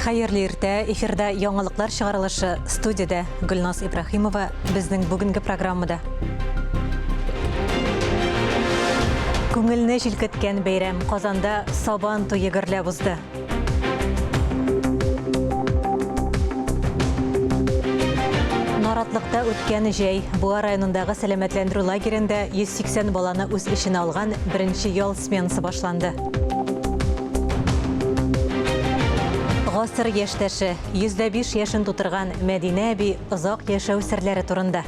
Хәерле иртә, эфирда яңалыклар чыгарылышы, студиядә Гөлназ Ибраһимова, безнең бүгенге программада. Күңелне җилкеткән бәйрәм Казанда Сабан туе гөрләп узды. Наратлыкта үткән җәй Буа районындагы сәламәтләндерү лагеренда 180 баланы үз эченә алган беренче ял сменасы башланды. Гасыр яшьтәше, 105 яшен тутырган Мәдинә әби озак яшәү серләре турында.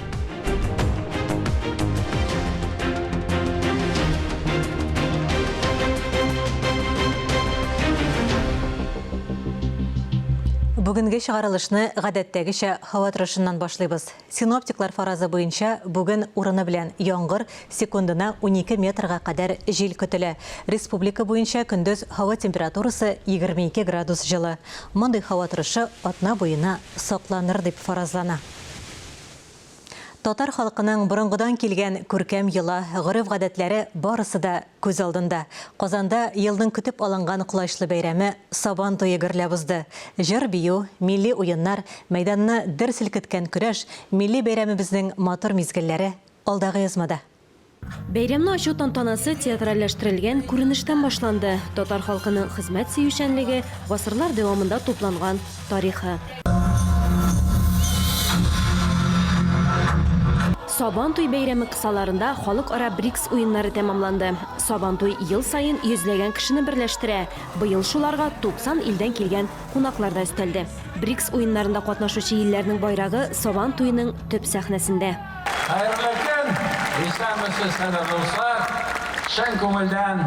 Бүгенге чыгарылышны гадәттәгечә һава торышыннан башлыйбыз. Синоптиклар фаразы буенча, бүген урыны белән яңгыр, секундына 12 метрга кадәр җил көтелә. Республика буенча көндез һава температурасы 22 градус җылы. Мондый һава торышы атна буена сакланыр дип фаразлана. Татар халкының борынгыдан килгән күркәм йола, гореф-гадәтләре барысы да күз алдында. Казанда елның көтеп алынган колачлы бәйрәме Сабан туе гөрләп узды. Җыр-бию, милли уеннар, мәйданны дер селкеткән көрәш, милли бәйрәмебезнең матур мизгелләре алдагы язмада. Бәйрәмне ачу тантанасы театральләштерелгән күренештән башланды. Татар халкының хезмәт сөючәнлеге, гасырлар дәвамында тупланган тарихы. Сабантуй бәйрәме кысаларында Халыкара БРИКС уеннары тәмамланды. Сабантуй ел саен йөзләгән кешене берләштерә. Быел шуларга 90 илдән килгән кунаклар да өстәлде. БРИКС уеннарында катнашучы илләрнең байрагы Сабан туеның төп сәхнәсендә. Хәерле көн! Исәнмесез, кадерле дуслар! Чын күңелдән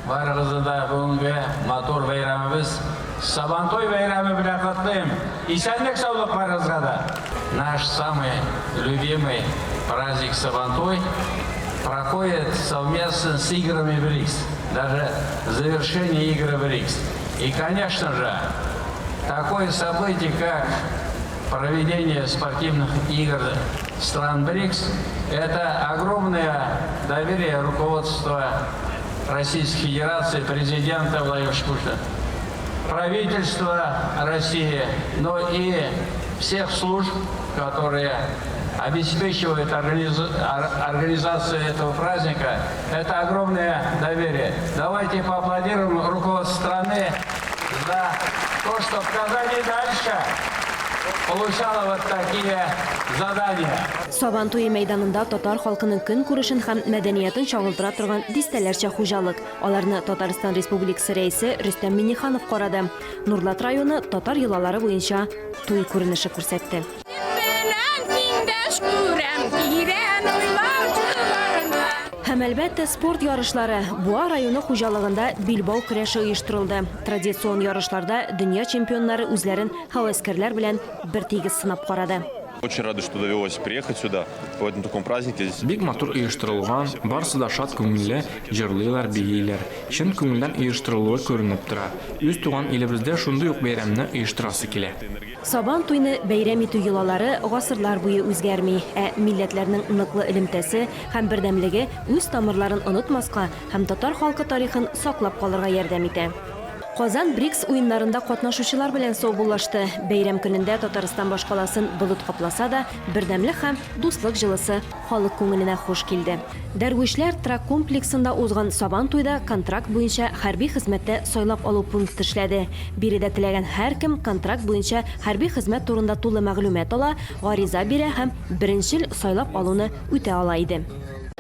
барыгызны да бүгенге матур бәйрәмебез, Сабантуй бәйрәме белән котлыйм! Исәнлек-саулык барыгызга да! Наш самый любимый праздник Сабантуй проходит совместно с играми БРИКС, даже завершение игр БРИКС. И, конечно же, такое событие, как проведение спортивных игр стран БРИКС – это огромное доверие руководства Российской Федерации, президента Владимира Путина, правительства России, но и всех служб, которые обеспечивают организацию этого праздника. Это огромное доверие. Давайте поаплодируем руководству страны за то, что в Казани дальше получала вот такие задания. Сабан туе мәйданында татар халкының көнкүрешен һәм мәдәниятен чагылдыра торган дистәләрчә хуҗалык. Аларны Татарстан Республикасы Рәисе Рөстәм Миңнеханов карады. Нурлат районы татар йолалары буенча туй күренеше күрсәтте. Һәм, әлбәттә, спорт ярышлары. Буа районы хуҗалыгында билбау көрәше оештырылды. Традицион ярышларда дөнья чемпионнары үзләрен һәвәскәрләр белән бертигез сынап карады. Очень рады, что довелось приехать сюда, в этом таком празднике. Бик матур оештырылган, барысы да шат күңелле, җырлыйлар, бииләр. Чын күңелдән оештырылуы күренеп тора. Үз туган илебездә шундый ук бәйрәмне оештырасы килә. Сабан туйны бәйрәм итү йолалары гасырлар буе үзгәрми, ә милләтләрнең ныклы элемтәсе һәм бердәмлеге үз тамырларын онытмаска һәм татар халкы тарихын саклап калырга ярдәм итә. Казан БРИКС уеннарында катнашучылар белән саубуллашты. Бәйрәм көнендә Татарстан башкаласын болыт капласа да, бердәмлек һәм дуслык җылысы халык күңеленә хуш килде. Дәрвишләр торак комплексында узган Сабан туйда контракт буенча хәрби хезмәттә сайлап алу пункты эшләде. Биредә теләгән һәркем контракт буенча хәрби хезмәт турында тулы мәгълүмат ала, гариза бирә һәм беренчел сайлап алуны үтә ала иде.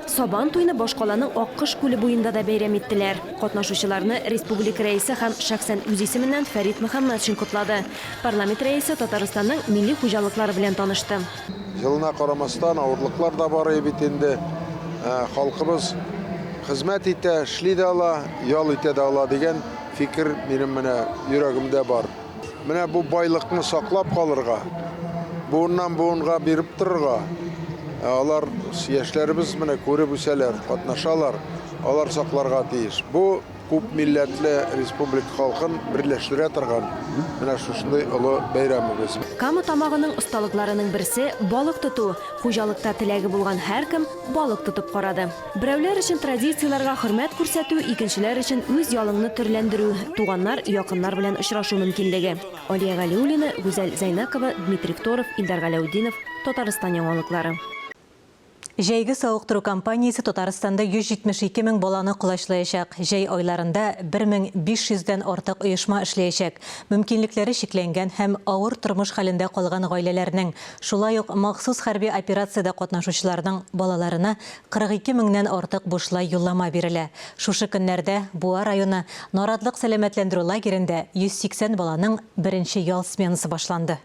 Сабан туйны башкаланың Аккош күле буенда да бәйрәм иттеләр. Катнашучыларны республика Рәисе һәм шәхсән үз исеменнән Фәрит Мөхәммәтшин котлады. Парламент Рәисе Татарстанның милли хуҗалыклары белән танышты. Елына карамастан, авырлыклар да бар бит инде. Халкыбыз хезмәт итә, эшли дә ала, ял итә дә ала дигән фикер минем менә йөрәгемдә бар. Менә бу байлыкны саклап калырга, буыннан буынга биреп торырга, алар яшьләребез менә күреп үсәләр, катнашалар, алар сакларга тиеш. Бу. Күп милләтле республика халкын берләштерә торган менә шушындый олы бәйрәмебез. Кама Тамагының осталыкларының берсе, балык тоту. Хуҗалыкта теләге булган һәркем балык тотып карады. Берәүләр өчен традицияләргә хөрмәт күрсәтү, икенчеләр өчен үз ялыңны төрләндерү, туганнар, якыннар белән очрашу мөмкинлеге. Алия Галиуллина, Гүзәл Зәйнакова, Дмитрий Второв, Илдар Галәүтдинов, Татарстан яңалыклары. Җәйге савыктыру кампаниясе Татарстанда 172 мең баланы колачлаячак. Җәй айларында 1500 дән артык оешма эшләячәк. Мөмкинлекләре чикләнгән һәм авыр тормыш хәлендә калган гаиләләрнең, шулай ук махсус хәрби операциядә катнашучыларның балаларына 42 меңнән артык бушлай юллама бирелә. Шушы көннәрдә Буа районы Наратлык сәламәтләндерү лагерендә 180 баланың беренче ял сменасы башланды.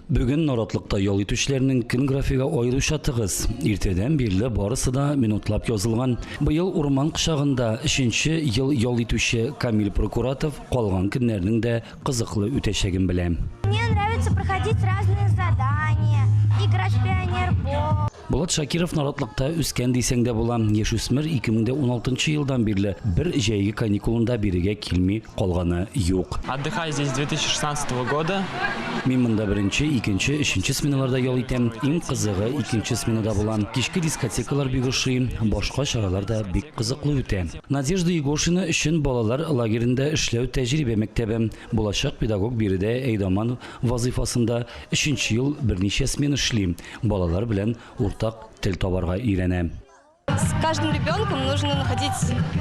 Бүген Наратлыкта ял итүчеләрнең көн графигы аеруча тыгыз. Иртәдән бирле барысы да минутлап язылган. Быел урман кочагында өченче ел ял итүче Камил Прокуратов калган көннәрнең дә кызыклы үтәчәген белә. Мне нравится проходить разные задания, играть в пионербол. Булат Шакиров Наратлыкта үскән дисәң дә була. Яшүсмер 2016 елдан бирле бер җәйге каникулында бирегә килми калганы юк. Отдыхаю здесь с 2016 года. Мин монда беренче, икенче, өченче сменаларда ял итәм. Иң кызыгы икенче сменада була. Кичке дискотекалар бик ошый, башка чаралар да бик кызыклы үтә. Надежда Егошина өчен балалар лагеренда эшләү тәҗрибә мәктәбе. Булачак педагог биредә әйдаман вазыйфасында өченче ел берничә смена эшли, балалар белән уртак тел табарга өйрәнә. С каждым ребенком нужно находить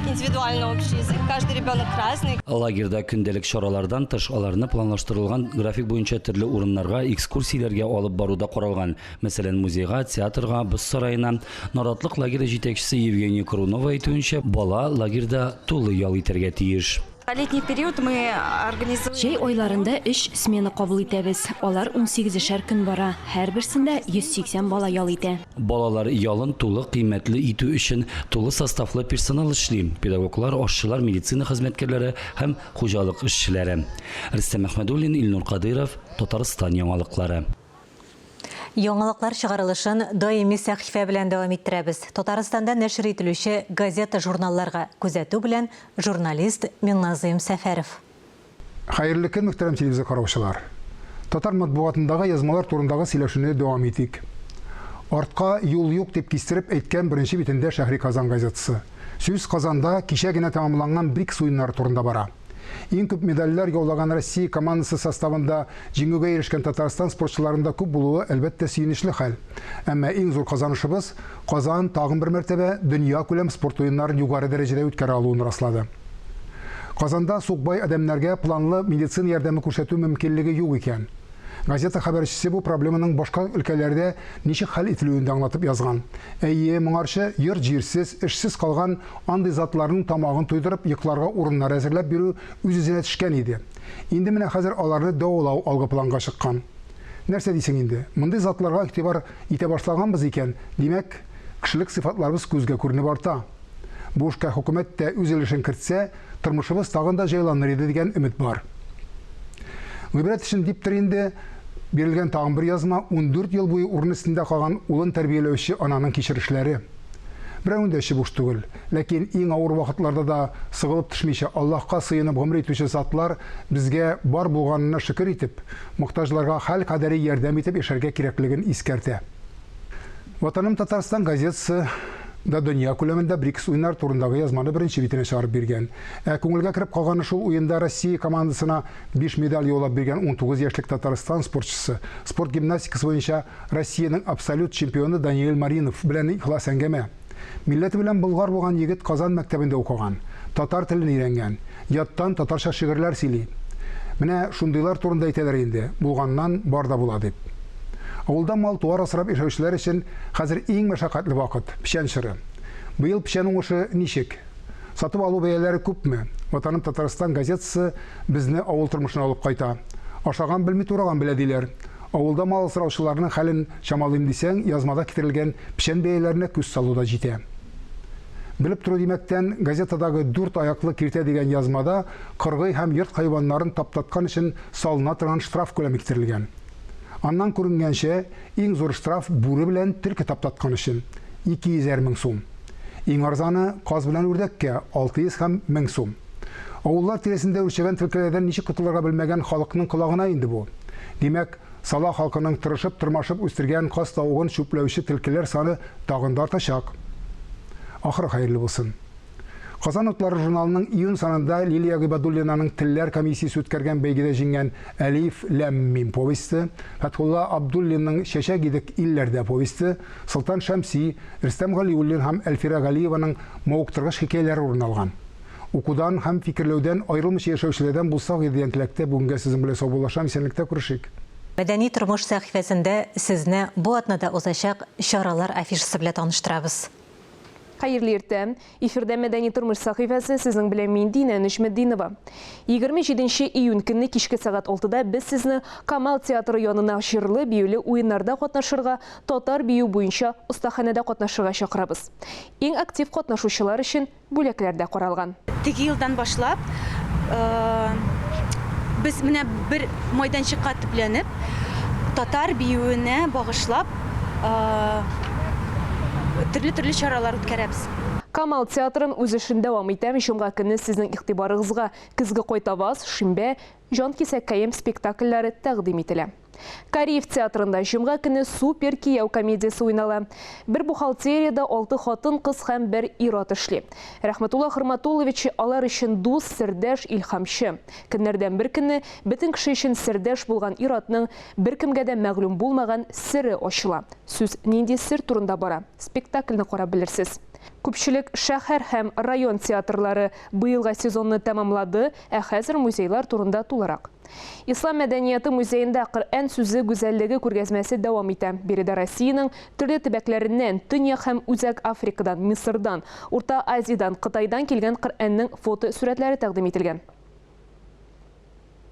индивидуально общий язык. Каждый ребенок разный. Лагерьда көндәлек чаралардан тыш, аларны планлаштырылган график буенча төрле урыннарга экскурсияләргә алып бару да каралган. Мәсәлән, музейга, театрга, боз сараена. Наратлык лагере җитәкчесе Евгения Крунова әйтүенчә, бала лагерьда тулы ял итәргә тиеш. Летний период мы организуем... Җәй айларында өч смена кабул итәбез. Алар унсигезешәр көн бара. Һәрберсендә 180 бала ял итә. Балалар ялын тулы кыйммәтле итү өчен тулы составлы персонал эшли, педагоглар, ашчылар, медицина хезмәткәрләре һәм хуҗалык эшчеләре. Рөстәм Әхмәдуллин, Илнур Кадыйров, Татарстан яңалыклары. Яңалыклар чыгарылышын даими сәхифә белән дәвам иттерәбез. Татарстанда нәшер ителүче газета-журналларга күзәтү белән журналист Миңназыйм Сәфәров. Хәерле көн, мөхтәрәм телевизор караучылар. Татар матбугатындагы язмалар турындагы сөйләшүне дәвам итик. Артка юл юк дип кистереп әйткән беренче битендә Шәһри Казан газетасы. Сүз Казанда кичә генә тәмамланган БРИКС уеннары турында бара. Иң күп медальләр яулаган Россия командасы составында җиңүгә ирешкән Татарстан спортчыларының да күп булуы, әлбәттә, сөенечле хәл. Әмма иң зур казанышыбыз, Казан тагын бер мәртәбә дөньякүләм спорт уеннарын югары дәрәҗәдә үткәрә алуын раслады. Казанда сукбай адәмнәргә планлы медицина ярдәме күрсәтү мөмкинлеге юк икән. Газета хәбәрчесе бу проблеманың башка өлкәләрдә ничек хәл ителүен дә аңлатып язган. Әйе, моңарчы йорт-җирсез, эшсез калган андый затларның тамагын туйдырып, йокларга урыннар әзерләп бирү үз-үзенә төшкән иде. Инде менә хәзер аларны дәвалау алгы планга чыккан. Нәрсә дисең инде? Мондый затларга игътибар итә башлаганбыз икән, димәк, кешелек сыйфатларыбыз күзгә күренеп арта. Бу эшкә хөкүмәт тә үз өлешен кертсә, тормышыбыз тагын да җайланыр иде дигән өмет бар. Гыйбрәт өчен диптер инде, бирелгән тагын бер язма, 14 ел буе урын өстендә калган улын тәрбияләүче ананың кичерешләре. Берәүнең дә эче буш түгел. Ләкин иң авыр вакытларда да сыгылып төшмичә Аллаһка сыенып гомер итүче затлар безгә бар булганына шөкер итеп, мохтаҗларга хәл кадәри ярдәм итеп яшәргә кирәклеген искәртә. Ватаным Татарстан газетасы да дөнья күләмендә БРИКС уеннары турындагы язманы беренче битенә чыгарып биргән. Ә күңелгә кереп калганы шул уенда Россия командасына биш медаль яулап биргән 19 яшьлек Татарстан спортчысы, спорт гимнастикасы буенча Россиянең абсолют чемпионы Даниэль Маринов белән ихлас әңгәмә. Милләте белән болгар булган егет Казан мәктәбендә укыган, татар телен өйрәнгән, яттан татарча шигырьләр сөйли. Менә шундыйлар турында әйтәләр инде, булганнан бар да була дип. Авылда мал-туар асрап яшәүчеләр өчен хәзер иң мәшәкатьле вакыт, печән чоры. Быел печән уңышы ничек? Сатып алу бәяләре күпме? Ватаным Татарстан газетасы безне авыл тормышына алып кайта. Ашаган белми, тураган белә, диләр. Авылда мал асраучыларның хәлен чамалыйм дисәң, язмада китерелгән печән бәяләренә күз салу да җитә. Белеп тору димәктән, газетадагы Дүрт аяклы киртә дигән язмада кыргый һәм йорт хайваннарын таптаткан өчен салына торган штраф күләме китерелгән. Аннан күренгәнчә, иң зур штраф бүре белән төлке таптаткан өчен, 200 әр мең сум. Иң арзаны, каз белән үрдәккә, 600 һәм 1000 сум. Авыллар тирәсендә үрчегән төлкеләрдән ничек котылырга белмәгән халыкның колагына инде бу. Димәк, сала халкының тырышып-тырмашып үстергән каз-тавыгын чүпләүче төлкеләр саны тагын да артачак. Ахыры хәерле булсын. Казан утлары журналының июнь санында Лилия Гыйбадуллинаның Телләр комиссиясе үткәргән бәйгедә җиңгән Әлиф, ләм, мим повесте, Фәтхулла Абдуллинның Чәчәк идек илләрдә повесте, Солтан Шәмси, Рөстәм Галиуллин һәм Әлфирә Галиеваның мавыктыргыч хикәяләре урын алган. Укудан һәм фикерләүдән аерылмыйча яшәүчеләрдән булсак иде дигән теләктә бүгенгә сезнең белән саубуллашам, исәнлектә күрешик. Мәдәни тормыш сәхифәсендә сезне бу атнада узачак чаралар афишасы белән таныштырабыз. Хәерле иртә! Эфирда Мәдәни тормыш сәхифәсе, сезнең белән мин, Динә Нөҗметдинова. 27 нче июнь көнне кичке сәгать алтыда без сезне Камал театры янына җырлы-биюле уеннарда катнашырга, татар бию буенча остаханәдә катнашырга чакырабыз. Иң актив катнашучылар өчен бүләкләр дә каралган. Теге елдан башлап без менә бер майданчыкка төпләнеп, татар биюенә багышлап төрле-төрле чаралар үткәрәбез. Камал театрын үз эшен дәвам итә. Җомга көнне сезнең игътибарыгызга Көзге кайтаваз, Шимбә, Җанкисәккәем спектакльләре тәкъдим ителә. Кариев театрында җомга көне Супер кияү комедиясе уйнала. Бер бухгалтериядә алты хатын-кыз һәм бер ир-ат эшли. Рәхмәтулла Хөрмәтуллович алар өчен дус, сердәш, илһамчы. Көннәрдән бер көнне бөтен кеше өчен сердәш булган ир-атның беркемгә дә мәгълүм булмаган сере ачыла. Сүз нинди сер турында бара? Спектакльне карап белерсез. Күпчелек шәһәр һәм район театрлары быелга сезонны тәмамлады, ә хәзер музейлар турында тулырак. Ислам мәдәнияте музеенда Коръән сүзе гүзәллеге күргәзмәсе дәвам итә. Биредә Россиянең төрле төбәкләреннән, Төньяк һәм Үзәк Африкадан, Мисырдан, Урта Азиядән, Кытайдан килгән Коръәннең фотосурәтләре тәкъдим ителгән.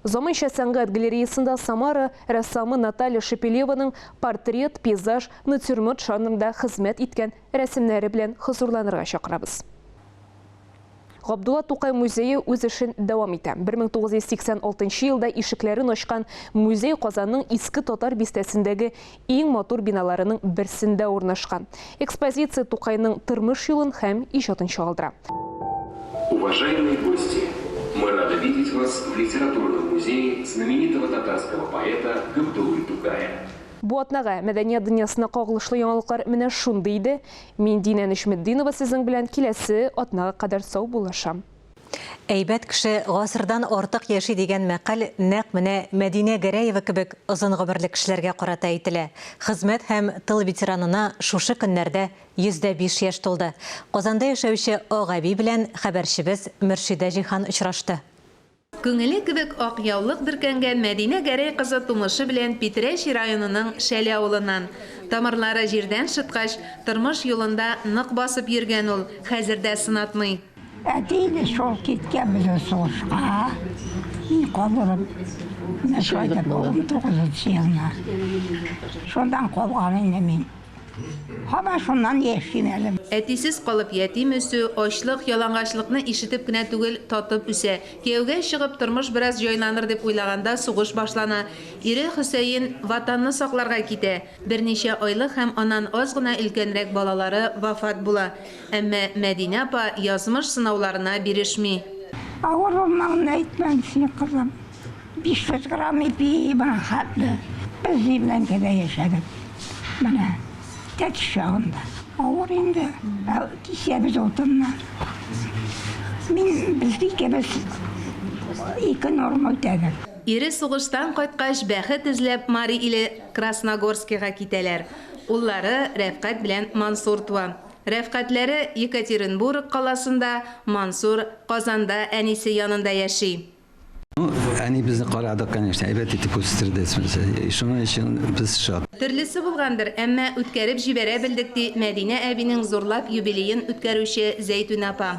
Заманча сәнгать галереясында Самара рәссамы Наталья Шепелеваның портрет, пейзаж, натюрморт жанрында хезмәт иткән рәсемнәре белән хозурланырга чакырабыз. Габдулла Тукай музее үз эшен дәвам итә. 1986 елда ишекләрен ачкан музей Казанның Иске Татар бистәсендәге иң матур биналарының берсендә урнашкан. Экспозиция Тукайның тормыш юлын һәм иҗатын чагылдыра. Уважаемые гости, мы рады видеть вас в литературном музее знаменитого татарского поэта Габдуллы Тукая. Бу атнага мәдәният дөньясына кагылышлы яңалыклар менә шундый иде. Мин Динә Нөҗметдинова сезнең белән киләсе атнага кадәр саубуллашам. Әйбәт кеше гасырдан артык яши дигән мәкаль нәкъ менә Мәдинә Гәрәева кебек озын гомерле кешеләргә карата әйтелә. Хезмәт һәм тыл ветеранына шушы көннәрдә 105 яшь тулды. Казанда яшәүче Ак әби белән хәбәрчебез Мөршидә Җиһан очрашты. Күңеле кебек ак яулык бөркәнгән Мәдинә Гәрәй кызы тумышы белән Питрәч районының Шәле авылыннан. Тамырлары җирдән шыткач, тормыш юлында нык басып йөргән ул, хәзер дә сынатмый. Әти инде шул киткән безнең сугышка, мин калдырып, менә шулай итеп унтугызынчы елны. Шуннан калган инде мин. Һаман шуннан яшим әле. Әтисез калып ятим үсү, ачлык, ялангачлыкны ишетеп кенә түгел, татып үсә. Кияүгә чыгып, тормыш бераз җайланыр дип уйлаганда сугыш башлана. Ире Хөсәен Ватанны сакларга китә. Берничә айлык һәм аннан аз гына өлкәнрәк балалары вафат була. Әмма Мәдинә апа язмыш сынауларына бирешми. Авыр булмавын әйтмәм син, кызым. 500 грамм ипи моның хәтле. Без землянкада яшәдек. Менә тәтеш чагында. Авыр инде. Ә кисәбез утынны. Мин без икебез ике норма үтәдек. Ире сугыштан кайткач, бәхет эзләп Мари иле Красногорскига китәләр. Уллары Рәфкать белән Мансур туа. Рәфкатьләре Екатеринбург каласында, Мансур Казанда әнисе янында яши. Ну, әни безне карады, конечно, әйбәт итеп үстерде. Шуның өчен без шат. Төрлесе булгандыр, әмма үткәреп җибәрә белдек, ди Мәдинә әбинең зурлап юбилеен үткәрүче Зәйтүнә апа.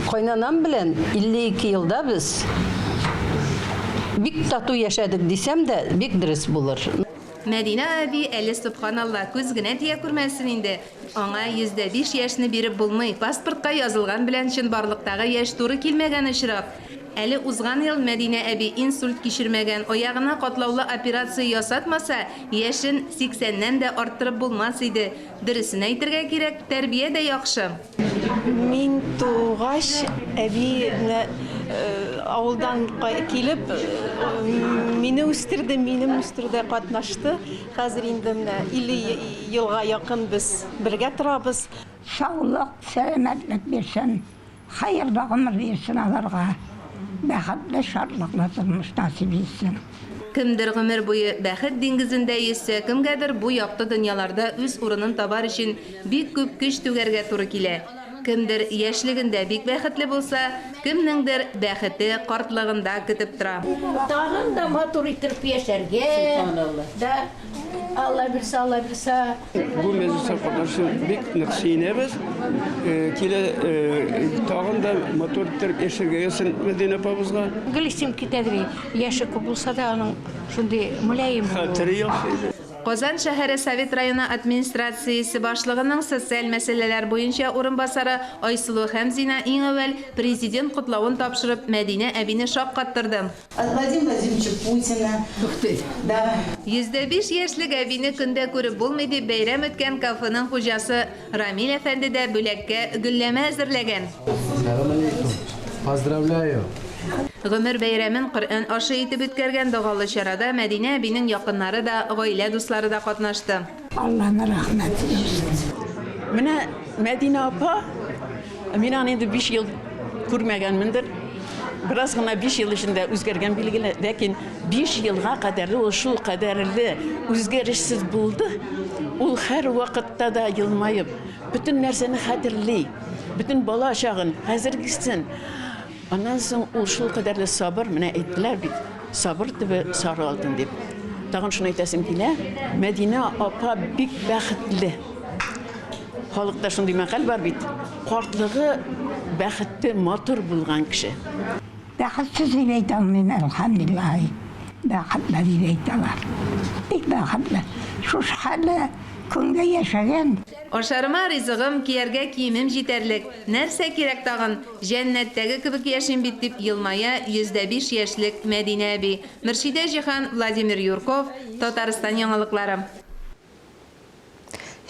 Кайнанам белән 52 елда без бик тату яшәдек дисәм дә, бик дөрес булыр. Мәдинә әби әле, сөбханалла, күз генә тия күрмәсен инде. Аңа 105 яшьне биреп булмый, паспортка язылган белән чынбарлыктагы яшь туры килмәгән очрак. Әле узган ел Мәдинә әби инсульт кичермәгән, аягына катлаулы операция ясатмаса, яшен сиксәннән дә арттырып булмас иде. Дөресен әйтергә кирәк, тәрбия дә яхшы. Мин тугач, әби менә авылдан килеп, мине үстерде, минем үстерүдә катнашты. Хәзер инде менә 50 елга якын без бергә торабыз. Саулык, сәламәтлек бирсен, хәерле гомер бирсен аларга, бәхетле, шатлыклы тормыш насыйп итсен. Кемдер гомер буе бәхет диңгезендә йөзсә, кемгәдер бу якты дөньяларда үз урынын табар өчен бик күп көч түгәргә туры килә. Кемдер яшьлегендә бик бәхетле булса, кемнеңдер бәхете картлыгында көтеп тора. Тагын да матур иттереп яшәргә да Алла бирсә, Алла бирсә. Бу мәҗлестә катнашу бик нык сөенәбез. Килә тагын да матур иттереп яшәргә язсын Мәдинә апабызга. Гел исем китә ди. Яше күп булса да, аның шундый мөлаем булуы. Хәтере яхшы иде. Казан шәһәре Совет районы администрациясе башлыгының социаль мәсьәләләр буенча урынбасары Айсылу Хәмзина иң әүвәл Президент котлавын тапшырып, Мәдинә әбине шаккаттырды. От Владимира Владимировича Путина. Ух ты! Да. 105 яшьлек әбине көндә күреп булмый, дип бәйрәм үткән кафеның хуҗасы Рамил әфәнде дә бүләккә гөлләмә әзерләгән. Сәлам алейкум. Поздравляю. Гомер бәйрәмен Коръән ашы итеп үткәргән догалы чарада Мәдинә әбинең якыннары да, гаилә дуслары да катнашты. Алланың рәхмәте булсын. Менә Мәдинә апа, мин аны инде биш ел күрмәгәнмендер. Бераз гына биш ел эчендә үзгәргән билгеле, ләкин биш елга кадәрле ул шул кадәрле үзгәрешсез булды. Ул һәрвакытта да елмаеп, бөтен нәрсәне хәтерли, бөтен бала чагын, хәзергесен. Аннан соң ул шул кадәрле сабыр, менә әйттеләр бит, сабыр төбе сары алтын дип. Тагын шуны әйтәсем килә, Мәдинә апа бик бәхетле. Халыкта шундый мәкаль бар бит, картлыгы бәхетле, матур булган кеше. Бәхетсез дип әйтә алмыйм, әлхәмдүлиллаһи, бәхетле дип әйтә алам. Бик бәхетле. Шушы хәлле көнгә яшәгән. Ашарыма ризыгым, кияргә киемем җитәрлек, нәрсә кирәк тагын, җәннәттәге кебек яшим бит, дип елмая 105 яшьлек Мәдинә әби. Мөршидә Җиһан, Владимир Юрков, Татарстан яңалыклары.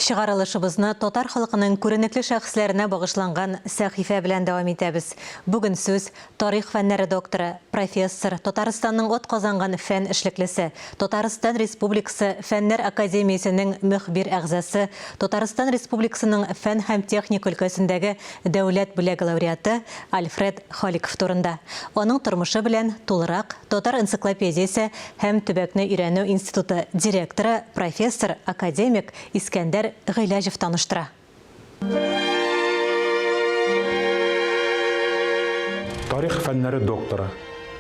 Чыгарылышыбызны татар халкының күренекле шәхесләренә багышланган сәхифә белән дәвам итәбез. Бүген сүз тарих фәннәре докторы, профессор, Татарстанның атказанган фән эшлеклесе, Татарстан Республикасы Фәннәр академиясенең мөхбир әгъзасы, Татарстан Республикасының фән һәм техника өлкәсендәге Дәүләт бүләге лауреаты Альфред Халиков турында. Аның тормышы белән тулырак Татар энциклопедиясе һәм төбәкне өйрәнү институты директоры, профессор, академик Искәндәр Гыйләҗев таныштыра. Тарих фәннәре докторы,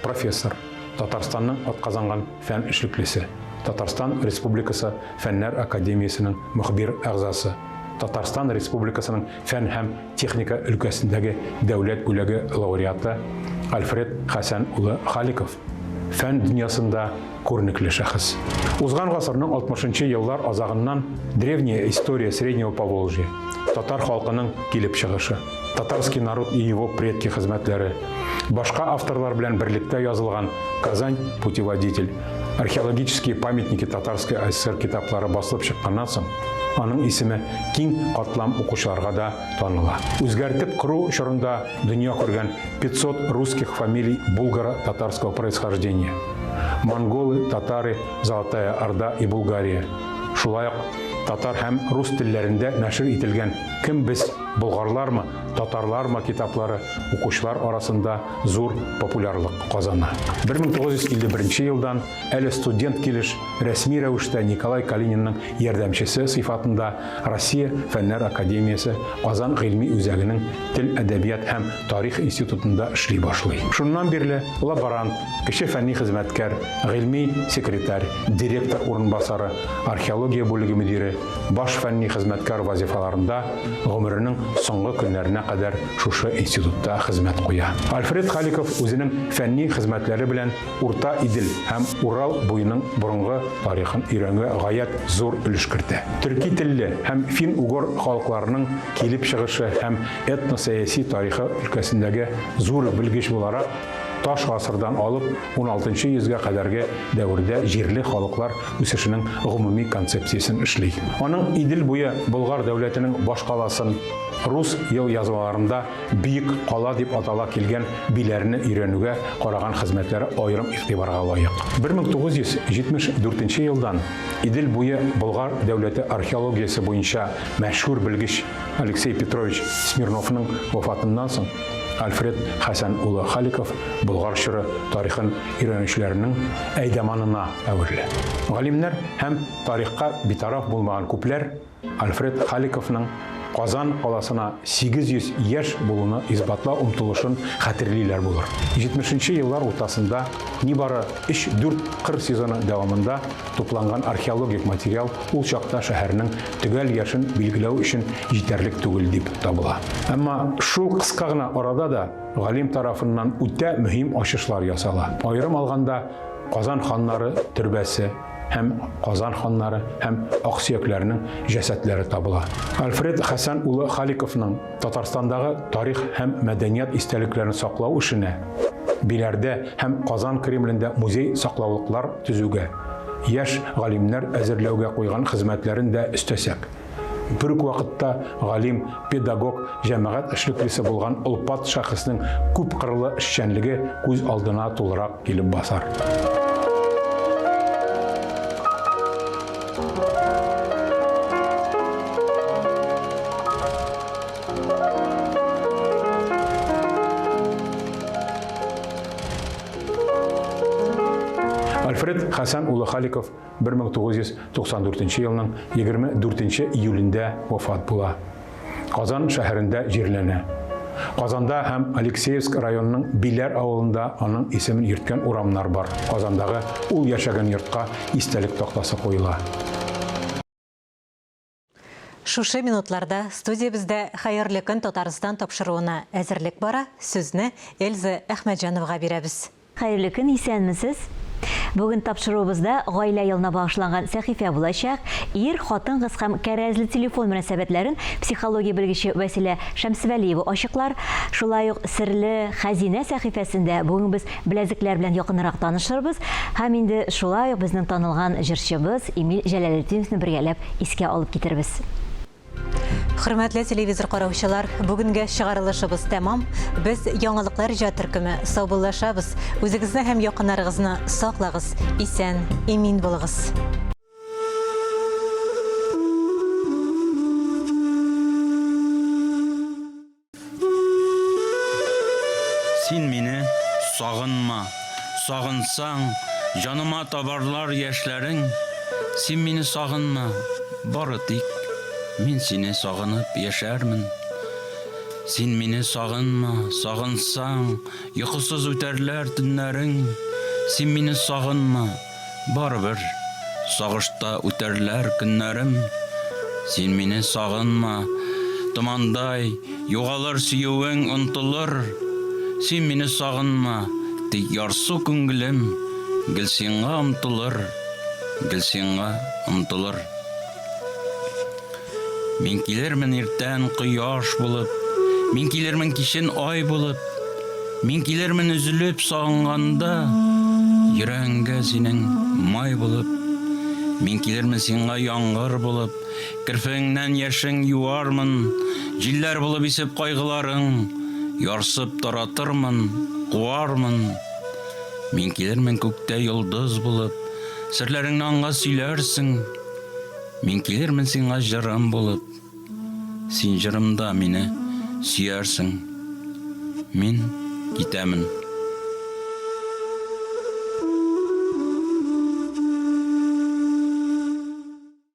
профессор, Татарстанның атказанган фән эшлеклесе, Татарстан Республикасы Фәннәр академиясенең мөхбир әгъзасы, Татарстан Республикасының фән һәм техника өлкәсендәге дәүләт бүләге лауреаты Альфред Хәсән улы Халиков, фән дөньясында күренекле шәхес. Узган гасырның 60 нчы еллар азагыннан Древняя история Среднего Поволжья, Татар халкының килеп чыгышы, Татарский народ и его предки хезмәтләре, башка авторлар белән берлектә язылган Казань. Путеводитель, Археологические памятники Татарской АССР китаплары басылып чыкканнан соң, аның исеме киң катлам укучыларга да таныла. Үзгәртеп кору чорында дөнья күргән 500 русских фамилий булгаро-татарского происхождения, Монголы, татары, Золотая Орда и Булгария, шулай ук татар һәм рус телләрендә нәшер ителгән Кем без, болгарлармы, татарлармы китаплары укучылар арасында зур популярлык казана. 1951 елдан әле студент килеш рәсми рәвештә Николай Калининның ярдәмчесе сыйфатында Россия Фәннәр академиясе Казан гыйльми үзәгенең Тел, әдәбият һәм тарих институтында эшли башлый. Шуннан бирле лаборант, кече фәнни хезмәткәр, гыйльми секретарь, директор урынбасары, археология бүлеге мөдире, баш фәнни хезмәткәр вазифаларында гомеренең соңгы көннәренә кадәр шушы институтта хезмәт куя. Альфред Халиков үзенең фәнни хезмәтләре белән Урта Идел һәм Урал буеның борынгы тарихын өйрәнүгә гаять зур өлеш кертә. Төрки телле һәм фин-угор халыкларының килеп чыгышы һәм этносәяси тарихы өлкәсендәге зур белгеч буларак, таш гасырдан алып уналтынчы йөзгә кадәрге дәвердә җирле халыклар үсешенең гомуми концепциясен эшли. Аның Идел буе Болгар дәүләтенең башкаласын, рус елъязмаларында Биек кала дип атала килгән Биләрне өйрәнүгә караган хезмәтләре аерым игътибарга лаек. 1974 елдан Идел буе Болгар дәүләте археологиясе буенча мәшһүр белгеч Алексей Петрович Смирновның вафатыннан соң Альфред Хәсән улы Халиков Болгар чоры тарихын өйрәнүчеләрнең әйдаманына әверелә. Галимнәр һәм тарихка битараф булмаган күпләр Альфред Халиковның Казан каласына 800 яшь булуны исбатлау омтылышын хәтерлиләр булыр. 70 нче еллар уртасында нибары өч-дүрт кыр сезоны дәвамында тупланган археологик материал ул чакта шәһәрнең төгәл яшен билгеләү өчен җитәрлек түгел дип табыла. Әмма шул кыска гына арада да галим тарафыннан үтә мөһим ачышлар ясала. Аерым алганда, Казан ханнары төрбәсе һәм Казан ханнары һәм аксөякләренең җәсәдләре табыла. Альфред Хәсән улы Халиковның Татарстандагы тарих һәм мәдәният истәлекләрен саклау эшенә, Биләрдә һәм Казан Кремлендә музей-саклаулыклар төзүгә, яшь галимнәр әзерләүгә куйган хезмәтләрен дә өстәсәк, Бер үк вакытта галим, педагог, җәмәгать эшлеклесе булган олпат шәхеснең күпкырлы эшчәнлеге күз алдына тулырак килеп басар. Альфред Хәсән улы Халиков 1994 елның 24 июлендә вафат була. Казан шәһәрендә җирләнә. Казанда һәм Алексеевск районының Биләр авылында аның исемен йөрткән урамнар бар. Казандагы ул яшәгән йортка истәлек тактасы куела. Шушы минутларда студиябездә Хәерле көн, Татарстан тапшыруына әзерлек бара, сүзне Эльза Әхмәтҗановага бирәбез. Хәерле көн, исәнмесез! Бүген тапшыруыбызда гаилә елына багышланган сәхифә булачак. Ир, хатын-кыз һәм кәрәзле телефон мөнәсәбәтләрен психология белгече Вәсилә Шәмсевәлиева ачыклар. Шулай ук Серле хәзинә сәхифәсендә бүген без беләзекләр белән якынрак танышырбыз. Һәм инде шулай ук безнең танылган җырчыбыз Эмиль Җәләлетдиновны бергәләп искә алып китербез. Хөрмәтле телевизор караучылар, бүгенге чыгарылышыбыз тәмам. Без яңалыклар иҗат төркеме саубуллашабыз. Үзегезне һәм якыннарыгызны саклагыз, исән, имин булыгыз. Син мине сагынма, сагынсаң, җаныма табарлар яшьләрең. Син мине сагынма, бары тик мин сине сагынып яшәрмен. Син мине сагынма, сагынсаң, йокысыз үтәрләр төннәрең. Син мине сагынма, Барыбер сагышта үтәрләр көннәрем, Син мине сагынма, томандай югалыр сөюең онтылыр. Син мине сагынма, тик ярсу күңелем гел сиңа омтылыр, гел сиңа омтылыр. Мин килермен иртән кояш булып, Мин килермен кичен ай булып, Мин килермен өзелеп сагынганда, Йөрәгеңгә синең май булып. Мин килермен сиңа яңгыр булып, Керфегеңнән яшең юармын, Җилләр булып исеп кайгыларың, Ярсып таратырмын, куармын. Мин килермен күктә йолдыз булып, Серләреңне аңа сөйләрсең. Мин килермен сиңа җырым булып, Син җырымда мине сөярсең. Мин китәмен.